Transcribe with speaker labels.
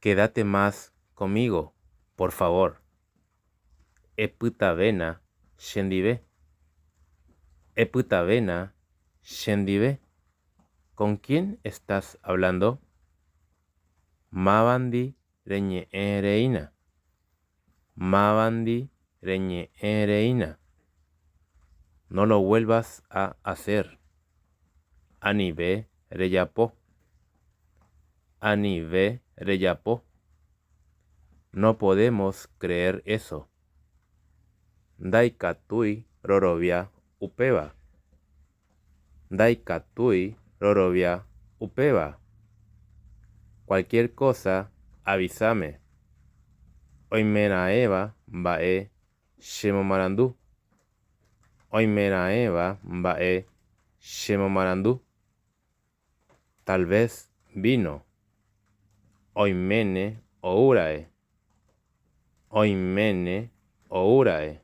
Speaker 1: Quédate más conmigo, por favor. Epytavéna chendive. Epytavéna chendive. ¿Con quién estás hablando? Mávandi reñe'ẽreína. Mávandi reñe'ẽreína. No lo vuelvas a hacer. Anive rejapo. Anive rejapo. No podemos creer eso. Ndaikatúi rorovia upéva. Ndaikatúi rorovia upéva. Cualquier cosa, avísame. Oimeraẽva mba'e chemomarandu. Oimeraẽva mba'e chemomarandu. Tal vez vino. Oiméne oúra'e. Oiméne oúra'e.